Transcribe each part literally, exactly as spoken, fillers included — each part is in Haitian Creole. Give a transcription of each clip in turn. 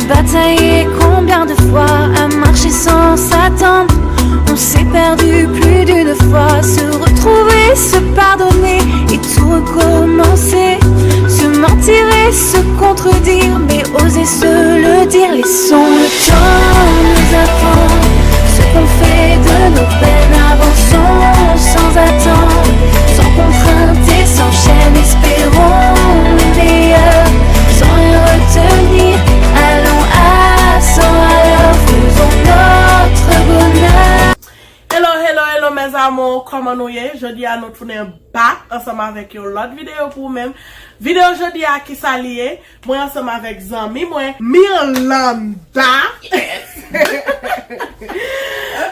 Batailler combien de fois, à marcher sans s'attendre. On s'est perdu plus d'une fois, se retrouver, se pardonner et tout recommencer. Se mentir et se contredire, mais oser se le dire. Laissons le temps nous apprendre ce qu'on fait de nos peines. Avançons sans attendre, sans contrainte et sans chaîne. Espérons le meilleur, sans rien retenir. Allons à cent à l'heure, faisons notre bonheur. Hello, hello, hello, mes amours, kòman nou ye? Jodi a nou tounen back ansanm avèk yon lòt videyo pou ou menm. Videyo jodi a, kisa li ye? Mwen ansanm avèk zanmi mwen, Mirlanda.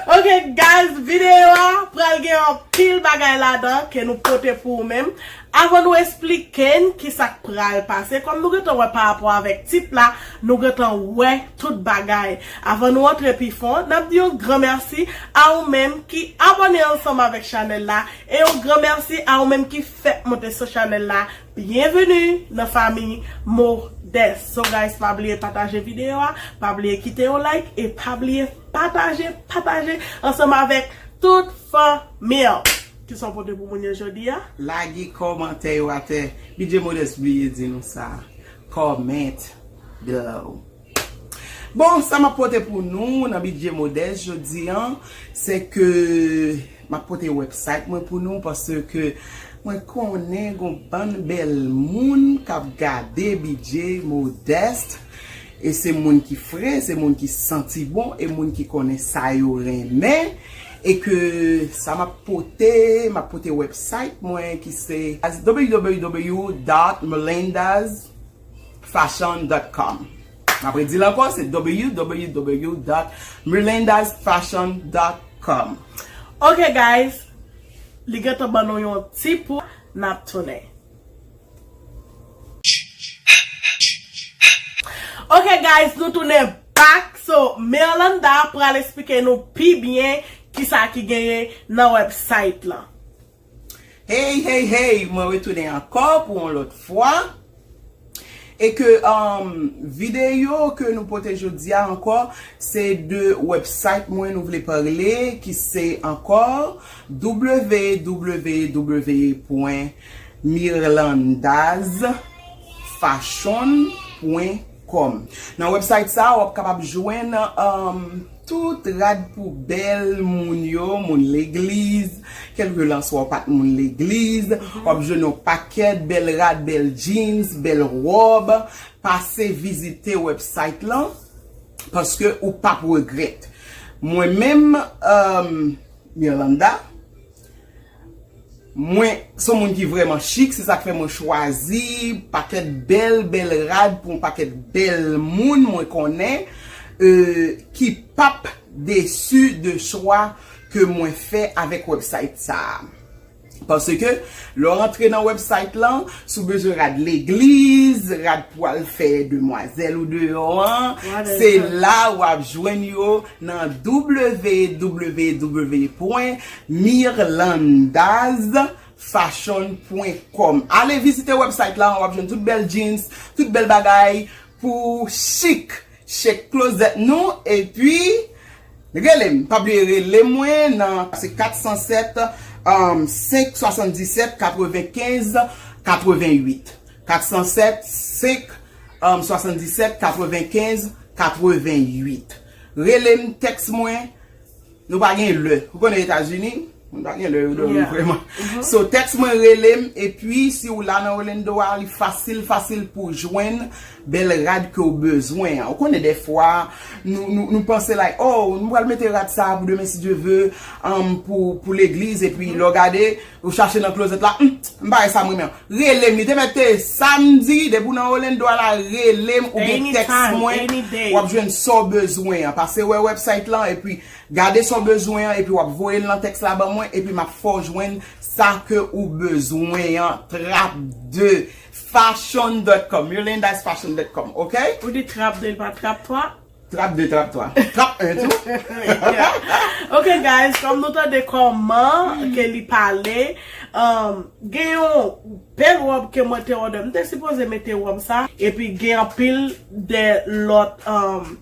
Ok, guys, videyo a pral gen anpil bagay ladan ke nou pote pou ou menm. Avan nou esplike n kisa k pral pase, kòm nou gentan wè pa rapò avèk tit la, nou gentan wè tout bagay. Avan nou antre pi fon, n ap di yon gran mèsi a ou menm ki abòne ansanm avèk chanèl la, e yon gran mèsi a ou menm ki fèk monte sou chanèl la. Byenveni nan fanmi Modès. So guys, pa bliye pataje videyo a, pa bliye kite yon like, e pa bliye pataje, pataje ansanm avèk tout fanmi an. Kisa w pote pou moun yo jodi a? Lage kòmantè yo atè. B J Modès bliye di nou sa. Comment below. Bon, sa m ap pote pou nou nan B J Modès jodi an, se ke m ap pote website mwen pou nou, paske mwen konnen gon bann bèl moun k ap gade B J Modès. E se moun ki fre, se moun ki santi bon, e moun ki konnen sa yo renmen. E ke sa m ap pote, m ap pote website mwen ki se w w w dot melindas fashion dot com. M ap redi l ankò, se w w w dot melindas fashion dot com. Ok guys, li gentan ban nou yon ti pou n ap tounen. Ok guys, nou tounen back. So, Mirlanda pral esplike nou pi byen kisa ki genyen nan website lan. Hey, hey, hey, mwen retounen ankò pou yon lòt fwa. E ke um, videyo ke nou pote jodi a ankò, se de website mwen nou vle pale, ki se ankò w w w pwen mirlandas fashion pwen com. Nan website sa, w ap kapab jwenn um, tout rad pou bèl moun yo, moun legliz, kèlkelanswa w pa t moun legliz, w ap jwenn yon pakèt bèl rad, bèl jeans, bèl wòb. Pase vizite website lan, paske ou p ap regrèt. Mwen menm, um, Mirlanda, mwen se yon moun ki vrèman chik, se sa k fè mwen chwazi pakèt bèl, bèl rad pou yon pakèt bèl moun mwen konnen, euh, ki p ap desi de chwa ke mwen fè avèk website sa a. Paske, lè w rantre nan website lan, si w bezwen rad legliz, rad pou al fè demwazèl ou deyò an, se la w ap jwenn yo nan w w w pwen mirlandas fashion pwen com. Ale vizite website la, w ap jwenn tout bèl jeans, tout bèl bagay pou chik, chek klozèt nou, epi rele m. Pa bliye rele mwen nan, se kat san sèt, senk swasanndisèt, katrevenkenz, katrevenwit. Kat san sèt, senk swasanndisèt, katrevenkenz, katrevenwit. Rele m, tèks mwen, nou pa gen lè. Ou konnen Etazini, moun pa gen lè yo dòmi vrèman. So, tèks mwen, rele m, epi si w la nan Orlando a, li fasil, fasil pou w jwenn bèl rad ke w bezwen an. Ou konnen dèfwa, nou, nou, nou panse like, oh, nou pral mete rad sa a pou demen si Dye ve, um, pou, pou legliz, epi lè w gade, ou chache nan klozèt la, hmm, m pa wè sa m renmen an. Rele m, li te mèt te samdi, depi w nan Orlando a la, rele m oubyen tèks mwen, w ap jwenn sa w bezwen an. Pase wè website lan, epi gade sa w bezwen an, epi w ap voye l nan tèks la ban mwen, epi m ap fè w jwenn sa ke ou bezwen an. Trap de fashion dot com, mirlandas fashion dot com, ok? Ou di trap de, li pa trap twa? Trap de, trap twa. Trap en tou. Yeah. Ok, guys, kòm nou tande kòman ke li pale, um, gen yon bèl wòb ke mwen te òdè. M te sipoze mete wòb sa, epi gen anpil de lòt, um,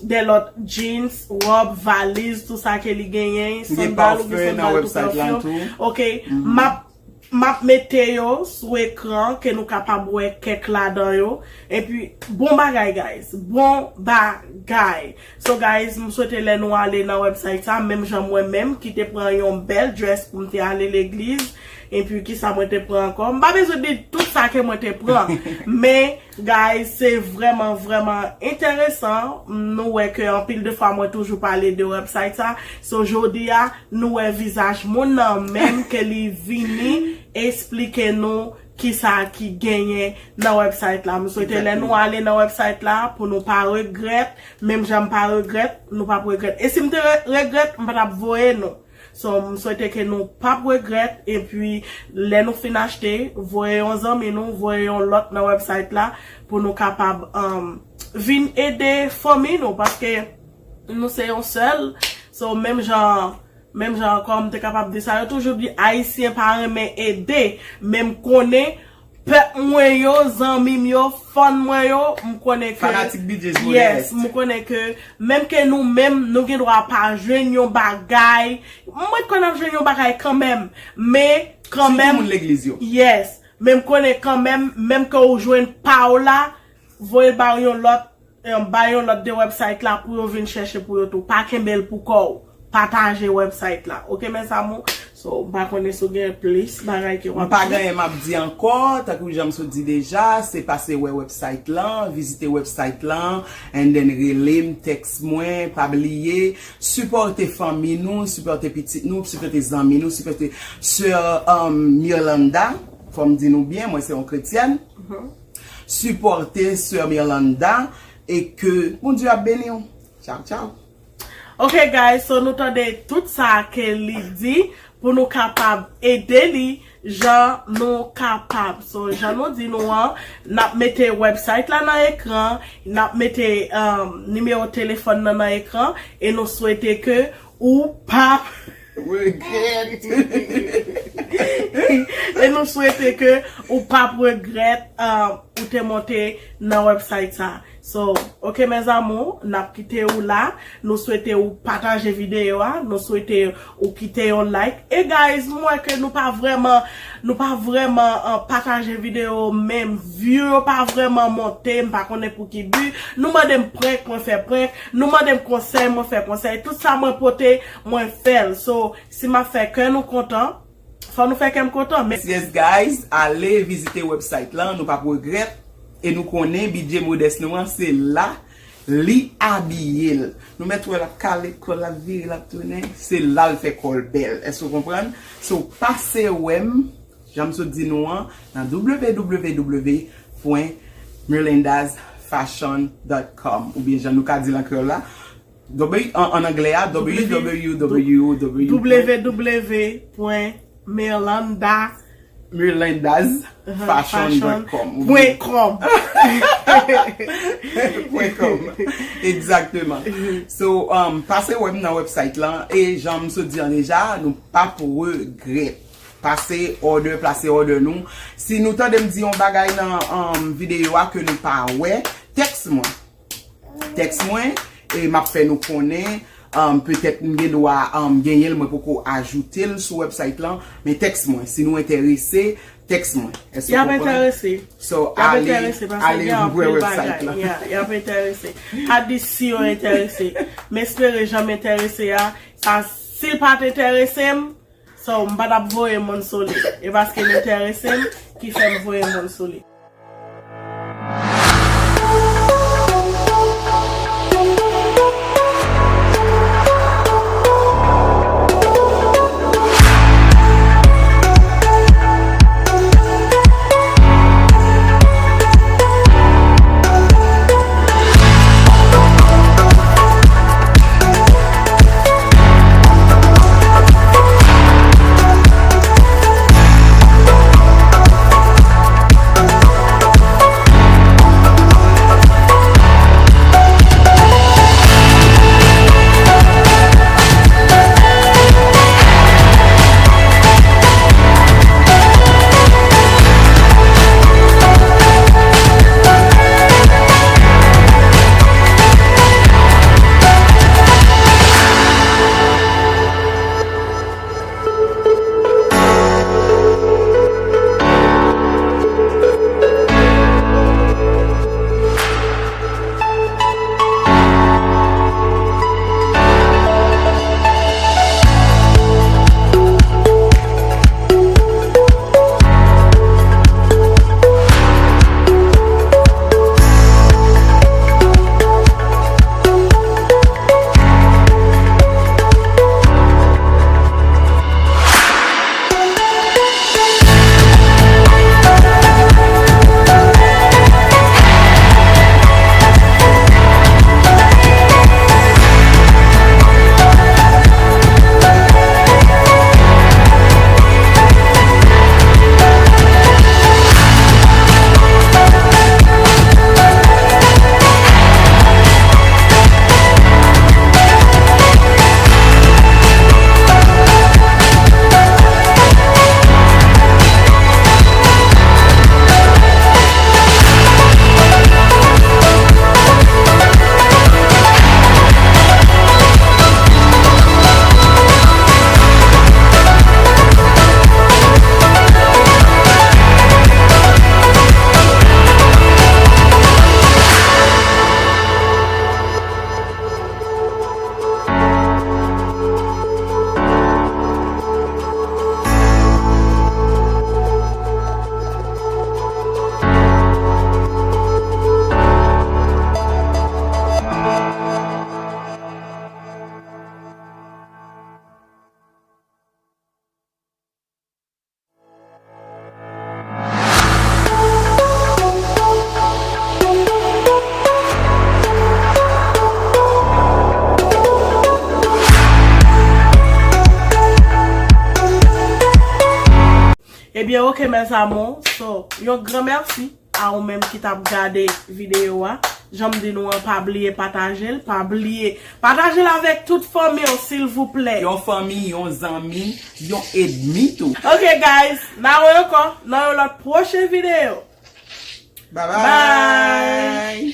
de lòt jeans, wòb, valiz, tou sa ke li genyen, sandal, ou gen sandal tou pafyon. Ok, m ap M ap mete yo sou ekran ke nou kapab wè kèk ladan yo. Epi, bon bagay, guys. Bon bagay. So, guys, m swete lè nou ale nan website sa, menm jan mwen menm ki te pran yon bèl dress pou m te ale legliz. Epi, kisa mwen te pran ankò? M pa bezwen di tout sa ke mwen te pran. Men, guys, se vrèman, vrèman enteresan. Nou wè ke anpil de fwa mwen toujou pale de website sa. So, jodi a, nou wè vizaj moun nan menm ke li vini esplike nou kisa ki genyen nan website la. M swete lè nou ale nan website la pou nou pa regrèt. Menm jan m pa regrèt, nou p ap regrèt. E si m te re-, regrèt, m pa t ap voye nou. So, m swete ke nou p ap regrèt. Epi, lè nou fin achte, voye yon zanmi nou, voye yon lòt nan website la pou nou kapab, um, vin ede fanmi nou. Paske nou se yon sèl. So, menm jan Menm jan ankò, m te kapab di sa, yo toujou di Ayisyen pa renmen ede, men m konnen pèp mwen yo, zanmi m yo, fan mwen yo, m konnen ke... Fanatik B J Zolès. Yes, m konnen ke menm ke nou menm, nou gen dwa pa jwenn yon bagay, mwen kwè n ap jwenn yon bagay kanmenm, men kanmenm... Sitou moun legliz yo. Yes, men m konnen kanmenm, menm ke ou jwenn pa w la, voye l ba yon lòt, eh, ba yon lòt de website la pou yo vin chèche pou yo tou. Pa kenbe l pou kò w. Pataje website la. Ok, mes amours? So, m pa konnen si w gen plis bagay ke w ap di. M pa gen anyen m ap di ankò. Tankou jan m sot di deja, se pase wè website lan, vizite website lan, and then rele m, tèks mwen, pa bliye, sipòte fanmi nou, sipòte pitit nou, sipòte zanmi nou, sipòte sè, um, Mirlanda. Fò m di nou byen, mwen se yon kretyèn. Sipòte sè Mirlanda e ke Bondye ap beni w. Tchaw, tchaw. Ok, guys, so nou tande tout sa ke li di pou nou kapab ede li jan nou kapab. So, jan nou di nou an, n ap mete website la nan ekran, n ap mete, um, nimewo telefòn nan nan ekran, e nou swete ke ou p ap regrèt. E nou swete ke ou p ap regrèt, uh, ou te monte nan website sa. So, ok, mes amours, n ap kite ou la. Nou swete ou pataje videyo a. Nou swete ou kite yon like. E guys, m wè ke nou pa vrèman, nou pa vrèman, uh, pataje videyo menm. View yo pa vrèman monte. M pa konnen pou ki bi. Nou mande m prank, mwen fè prank. Nou mande m konsèy, mwen fè konsèy. Tout sa mwen pote, mwen fè l. So, si m ap fè kè nou kontan, fò nou fè kè m kontan. Men... Yes, guys, ale vizite website lan, nou p ap regrèt. E nou konnen bidye modès nou an, se la li abiye l. Nou mèt wè l ap kale kò l, l ap vire, l ap tounen. Se la l fè kò l bèl. Èske w konprann? So, pase wè m, jan m sot di nou an, nan w w w pwen mirlindas fashion dot com, oubyen jan nou ka di l an kreyòl la, W, an, an anglè a, W W W. W W W pwen mirlanda, mirlindas fashion dot com. Pwen kòm. Pwen kòm. Egzakteman. So, um, pase wè m nan website lan, e jan m sot di an deja, nou p ap regrèt. Pase order, plase order nou. Si nou tande m di yon bagay nan, um, videyo a ke nou pa wè, tèks mwen. Tèks mwen, e m ap fè nou konnen, um, petèt m gen dwa, um, genyen l, mwen poko ajoute l sou website lan, men tèks mwen. Si nou enterese, tèks mwen. Èske w konprann? Y ap enterese. So, y ap enterese paske gen anpil bagay. Yeah, y ap enterese. Pa di si yo enterese. M espere jan m enterese a, sa, si l pa t enterese m, so, m pa t ap voye moun sou li. E paske l enterese m ki fè m voye moun sou li. Ok, mes amours, so, yon gran mèsi a ou menm ki t ap gade videyo a. Jan m di nou an, pa bliye pataje l, pa bliye pataje l avèk tout fanmi w, silvouplè. Yon fanmi, yon zanmi, yon edmi tou. Ok, guys, n a wè ankò nan yon lòt pwochen videyo. Bye bye.